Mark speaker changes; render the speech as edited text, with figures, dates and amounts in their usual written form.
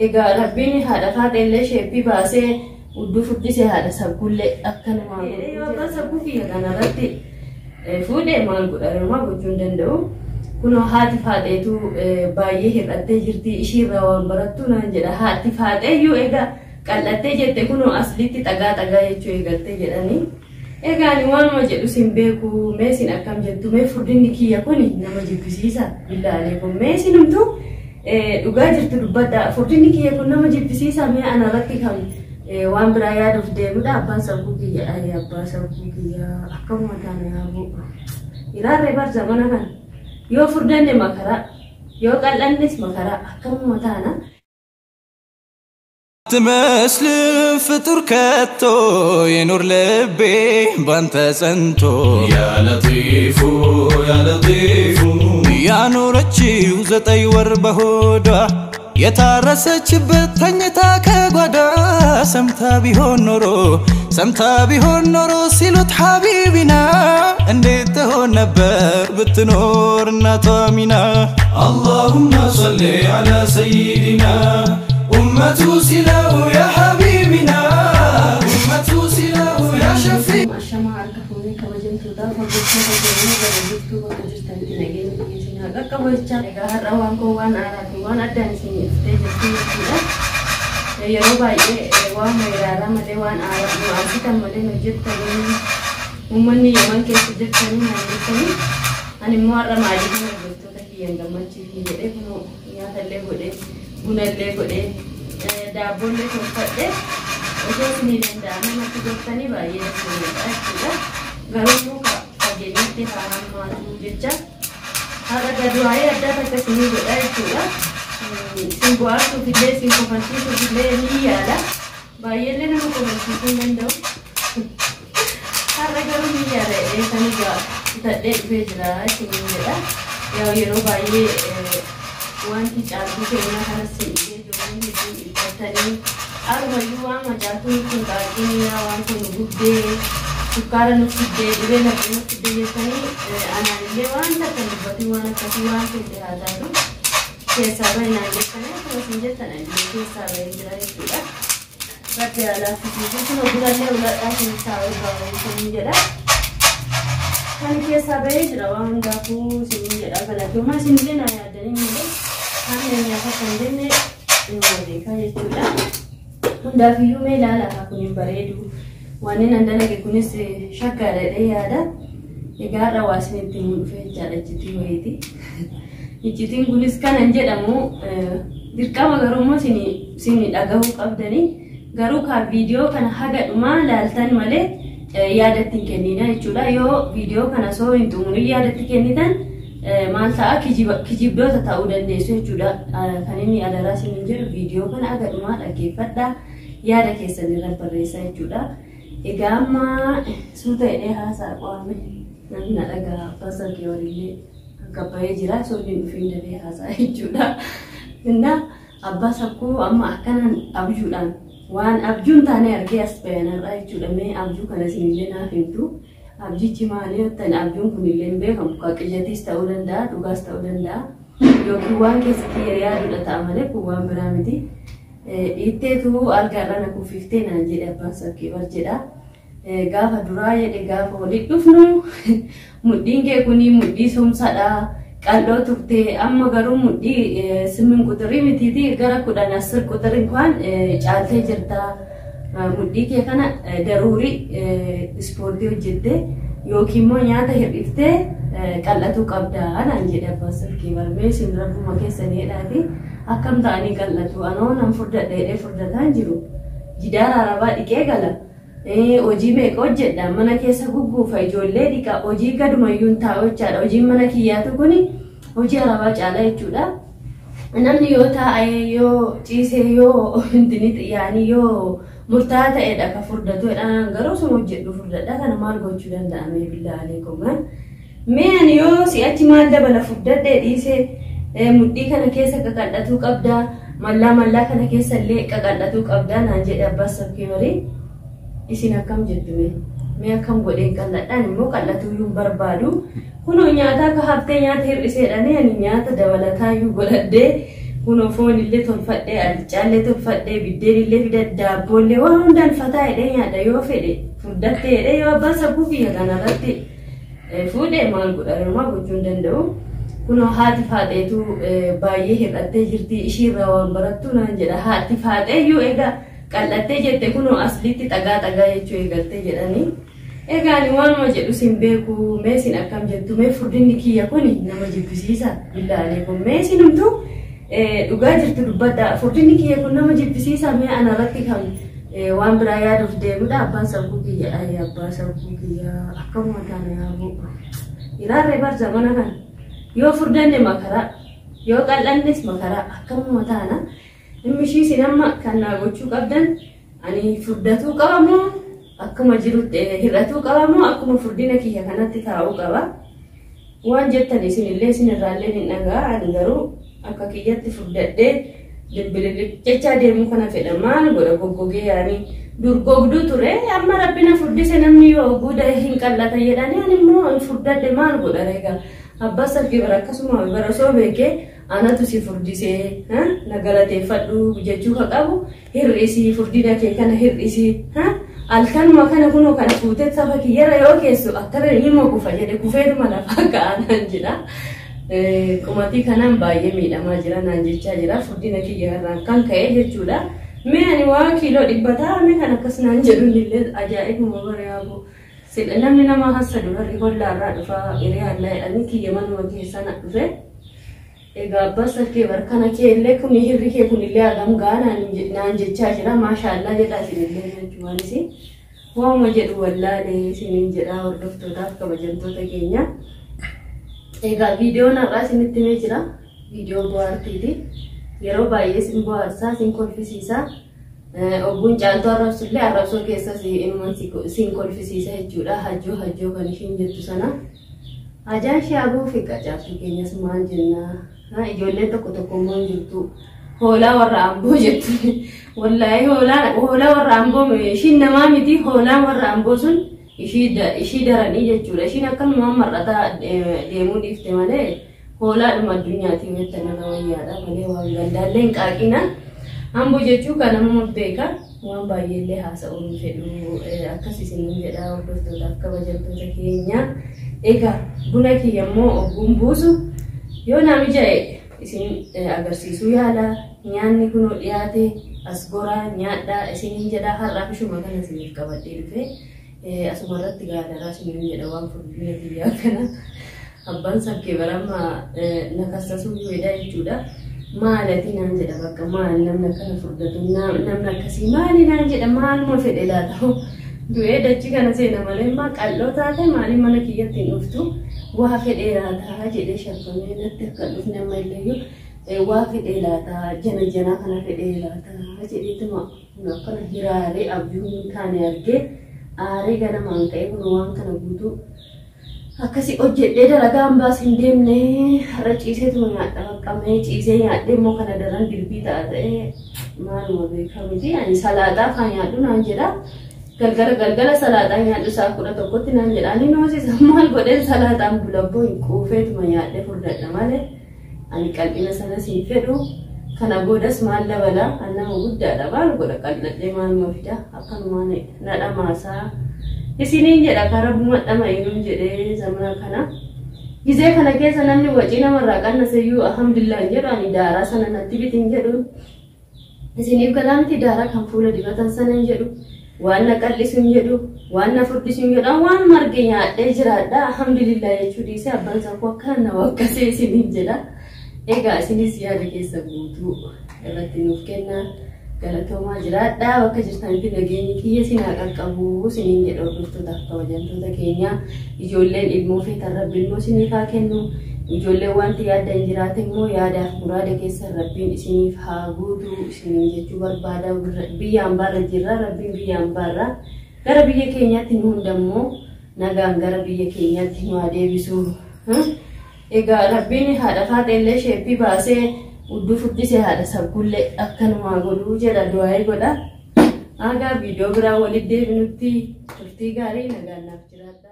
Speaker 1: Egaa Rabbiin haadha faaxeellee sheeppii baasee hudduu furdisee haadha sagguullee akkanumaa godhu. Yoo abbaan sagguu kiyya kanarratti fuudhee maal godha maal gochuu hin danda'u. Kunoo haati faaxeetu baay'ee hir'attee jirti ishiirraa waan barattu naan jedha. Haati faaxeeyyuu egaa qal'attee jette kunoo aslitti xagaa xagaa jechuu eegaltee jedhanii. Egaa ani waanuma jedhu sin beeku mee isin akkam jettu mee furdinni kiyya kuni nama jibbisiisa billaa aleekum mee isinumtuu dhugaa jirtu dubbadha furdinni kiyya kun nama jibbisiisa mee ana irratti kan waan biraa yaaduuf deemudha abbaan sagguu kiyya ayi abbaa sagguu kiyya akkamuma taana yaabuu iraarree bar zamana kana yoo furdanne makaraa yoo qal'annes makaraa akkamuma taana.
Speaker 2: አትመስልም ፍጡር ከቶ የኑር ልቤ ባንተ ጸንቶ
Speaker 3: ያ ለጢፉ ያ ለጢፉ
Speaker 2: ያኖረችው 9 ወር በሆዷ የታረሰችበት ተኝታ ከጓዳ ሰምታ ቢሆን ኖሮ ሰምታ ቢሆን ኖሮ ሲሉት ሐቢቢና እንዴት ትሆን ነበር ብትኖር እናቷ ሚና።
Speaker 3: አላሁመ ሰሊ ዐላ ሰይዲና ኡመቱ ሲለው ያ ሐቢቢና ኡመቱ ሲለው ያ ሸፊ
Speaker 1: Ashamaa harka fuunee kabajamtoota hordoftoota keenya gara jirtuu bakka jirtanitti nageenya biyya isin haa qaqqabu jechaa. Egaa har'a waan koo waan haaraa fi waan addaan isin dhuftee jirtu jechuudha. Yeroo baay'ee waan weeraaraa malee waan haaraa nu aarsitan malee nu jettanii uummanni Yaman keessa jirtanii naan jettanii ani immoo har'a maaliif hordoftoota kiyyan gammachiifni jedhee kunoo nyaatallee godhee bunallee godhee daabboollee tolfadhee osoo isinii danda'ame natti goftanii baay'ee natti toledha jechuudha. Garuu immoo fageenyatti haa hammaatu jecha har'a gaduwaayee addaa takka isinii godha jechuudha. Isin bohaarsuuf illee isin kofalchiisuuf illee ni yaala. Baay'eellee nama kofalchiisuu hin danda'u. Har'a garuu ni yaala jedhee kan egaa bitadhee dhufee jira isiniin jedha. Yaa yeroo baay'ee wanti caaltuu keenyaa kanas isin dhibee ijoolleen hedduun dhiphatanii arumayyuu waan macaaltuun kun qaaqiin yaa waan kun guddee sukkaara nuuf fiddee dhibee laphee nuuf fiddee jettanii anaanillee waan takka dubbatii waan akkasii waan fedhe haa taatu keessaa bahe naan jettanii akkuma isin jettan anillee keessaa bahee jira jechuudha. Rabbi haa laaffisuufi kunoo bunallee uladhaa keessaa ol baa'uu isiniin jedha. Kan keessaa bahee jira waan hundaafuu isiniin jedha galatoomaa isinillee naa yaaddanii malee kan nyaata kan jenne nama beekaa jechuudha. Hundaafiyyuu mee ilaala haa kun hin bareedu. Waan inni dalage kunis shaggaadha jedhee yaada. Egaa har'a waa isinitti himuu dhufee jechaadha iccitii wayiiti. Iccitiin kunis kanan jedhamu dirqama garuu immoo isin dhagahuu qabdanii garuu kaa viidiyoo kana haga dhumaa laaltan malee yaada itti hin kennina jechuudha. Yoo viidiyoo kana osoo hin xumurin yaada itti kennitan maal ta'a kijibdoota ta'uu dandeessu jechuudha. Kan inni adaraa isiniin jedhu viidiyoo kana haga dhumaa dhaggeeffadhaa yaada keessan irra barreessaa jechuudha. Egaa amma suuta jedhee haasaa qo'ame namni na dhagaa abbaa sargee waliillee gabbahee jira soolliin dhufee dafee haasaa jechuudha. Innaa abbaa sakkuu amma akkanaan abjuudhaan waan abjuun taane argee as bayanarraa jechuudha. Mee abjuu kana isinillee naaf himtu. Abjichi maali jettan abjuun kunillee hin beekamu. Qaqiyyatis ta'uu danda'a, dhugaas ta'uu danda'a. Yookiin waan keessa kiyya yaaduudha ta'a malee kun waan biraa miti. Dhiitteetu algaarra na kuffiftee naan jedhe abbaan sakkee bar jedha. Gaafa duraa jedhe gaafa walitti dhufnu mudhiin kee kuni mudhii somsadha. Qal'oo turte amma garuu mudhii 8 quxirii mitiiti gara 10 10 quxirii kan caaltee jirta. Mudhii kee kana daruurii ispoortii hojjette yookiin immoo nyaata hir'iftee qal'atuu qabda naan jedhe abbaan sarkii barmee isin rabbuma keessanii jedhaati. Akkam ta'anii qal'atu anoo nan furdadha jedhee furdataan jiru. Jidaara arabaa dhiqee gala. Hojii meeqa hojjedha mana keessa gugguufa ijoollee dhiqa hojii gadumayyuu hin taa'u jechaadha. Hojiin mana kiyyaatu kuni hojii arabaa caala jechuudha. Namni yoo taa'e yoo ciise yoo intini yaani yoo murtaa'aa ta'edha ka furdatu jedhaan garuu sun hojjedhu furdadha kana maal gochuu danda'ame billaa aleekum. Mee ani yoo si'achi maal dabala furdadhee dhiise mudhii kana keessa qaqal'atuu qabda mallaa mallaa kana keessa illee qaqal'atuu qabda naan jedhe abbaan sabkii marii. Isin akkam jettu mee? Mee akkam godheen qal'adhaan immoo qal'atuu iyyuu hin barbaadu. Kunoo nyaata akka haftee nyaata hir'iseedhaan ani nyaata dabalataa iyyuu godhadhee Kunoo foonillee tolfadhee alcaallee tolfadhee biddeenillee fidadhe daabboollee waan hundaan fataa jedhee nyaadha yoo fedhe furdattee jedhee yoo abbaan sagguu kiyya kanarratti fuudhee maal godha hirmaa gochuu hin danda'u. Kunoo haati faaxeetu baay'ee hir'attee jirti ishiirraa waan barattu naan jedha haati faaxee iyyuu egaa qal'attee jette kunoo asliitti xagaa xagaa jechuu eegaltee jedhanii. Egaa ani waanuma jedhu sin beeku mee sin akkam jettu mee furdinni kiyya kuni nama jibbisiisa billaalee kun mee sinumtu dhugaa jirtu dubbadha furdinni kiyya kun nama jibbisiisa mee anarratti kan waan biraa yaaduuf deemudha abbaan sagguu kiyya ayi abbaa sagguu kiyya akkamuma taana yaabuu ilaarree bar zamana kana yoo furdanne makaraa yoo qal'annes makaraa akkamuma taana dhimmi ishii isin amma kan naa gochuu qabdan ani furdatuu qaba moo akkuma jirutti hir'atuu qaba moo akkuma furdina kiyya kanatti taa'uu qaba waan jettan isinillee isinirraallee hin dhagaa ani garuu akka kiyyatti furdadhee dimbililli jechaa deemuu kana fedha maal godha goggogee yaani dur gogduu ture amma rabbina furdise namni yoo guuda hin qallata jedhanii ani immoo hin furdadhe maal godha reega abbaa sargii bara akkasuma bara osoo beekee anatu si furdisee na galateeffadhu jechuu ka qabu hir'isii furdina kee kana hir'isii halkanuma kana kunoo kana fuutee saba kiyyarra yoo keessu akkana hima kufa jedhe kufeetuma lafaa ka'aa jedha. Qumatii kanaan baay'ee miidhamaa jira naan jechaa jira furdina kiyya irraan kan ka'e jechuudha. Mee ani waa kiiloo 100 ta'a kan akkas naan jedhu illee ajaa'ibuma bara yaaboo. Namni nama hassadu warri hollaarraa dhufaa hiriyaallaa jedhanii kiyya manuma keessa na dhufe. Egaa abbaa sarkee barkana kee illee kun hirri kee kun illee hagam ga'a naan jechaa jira maashaallaa jedhaa isinillee jechuunis. Waanuma jedhu wallaalee isiniin jedhaa hordoftootaaf kabajamtoota keenya. Egaa viidiyoon har'aa isinitti himee jira. Viidiyoo bohaartiiti. Yeroo baay'ee isin bohaarsaa, isin kolfisiisaa. Ogguun caaltuu arrabsullee arrabsoo keessas inuman isin kolfisiisa jechuudha. Hajjoo hajjoo kan ishiin jettu sana. Hajaan ishee aboo fiqa caaltuu keenyas maal jennaa. Ijoolleen tokko tokko immoo hin jirtu. Hoolaa warra amboo jettu. Wallaahi hoolaa warra amboo ishiin namaa miti hoolaan warra amboo sun ishii daranii jechuudha. Ishiin akkanumaan mar'ataa deemuu dhiifte malee hoolaadhuma addunyaatiin jettan irra wayyaadha malee waan gandaallee hin qaaqina. Amboo jechuu kan nama beeka waan baay'eellee haasa'uu hin fedhu akkas isiniin jedha hordoftootaaf kabajamtoota keenya. Egaa buna kiyya immoo ogguun buusu yoo naa mija'e isin agarsiisuu yaala nyaanni kunoo dhiyaate as goraa nyaadhaa isiniin jedha har'aaf ishuma kana isiniif qabadhee dhufe. Asuma irratti gaadaraa isiniin jedha waan furdina kiyyaa kana abbaan sakkee baramma na kassasuu fedha jechuudha. Maalati naan jedha bakka maal namni akkana furdatu namni akkasii maali naan jedha maaluma fedhe laata du'ee dachii kana seena malee immoo qal'oo taate maaliin mana kiyyatti hin dhuftu waa fedhee laata jedhee shakkamee natti akka hin dhufne amma illee waa fedhee laata jana janaa kana fedhee laata jedheetuma akkana hiraaree abjuu hin taane argee aaree ganamaan ka'ee kun waan kana guutuu akkasii hojjedhee dalagaa hambaas hin deemne har'a ciiseetuma nyaadha baqqamee ciisee nyaadhee immoo kana daran dilbii ta'a ta'ee maaluma beekamiti ani salaaxaa faa nyaadhu naan jedha galgala galgala salaaxaa nyaadhu sa'a 11tti naan jedha ani noosisa maal godheen salaaxaan bulabboo hin quufeetuma nyaadhee furdadha malee ani qal'ina sanas hin fedhu kana boodas maal dabala an nama guddaadha maal godha qal'adhee maaluma fida akkanumaan na dhamaasaa isiniin jedha karaa bumadhama eenyuun jedhee zamana kana gizee kana keessa namni wacii namarraa qannaseyyuu alhamdulillah hin jedhu ani daaraa sana natti bitin jedhu isiniif galaa miti daaraa kan fuula dibatan sana hin jedhu waan na qal'isu hin jedhu waan na furdisu hin jedhu waan marge nyaadhee jiraadha alhamdulillah jechuu dhiisee abbaan sakkoo akkana na wakkasee isiniin jedha. Egaa isinis yaada keessa guutuu irratti nuuf kenna galatoomaa jiraadha bakka jirtanitti nageenyi kiyya isin haa qaqqabu isiniin jedha hordoftootaaf kabajamtoota keenya ijoolleen ilmoo feetan rabbi ilmoo isiniif haa kennu ijoolleen wanti yaadda hin jiraate immoo yaadaaf muraada keessa rabbiin isiniif haa guutu isiniin jechuu barbaada biyya hambaarra jirra rabbiin biyya hambaarra gara biyya keenyaatti nu hundammoo nagaan gara biyya keenyaatti nu haa deebisu. Egaa rabbiin haadha faaxeellee sheeppii baasee hudduu furdisee haadha saggullee akkanumaa godhuu jedha du'aa'ee godha. Egaa viidiyoo biraa walitti deebinutti turtii gaarii nagaan naaf jiraadha.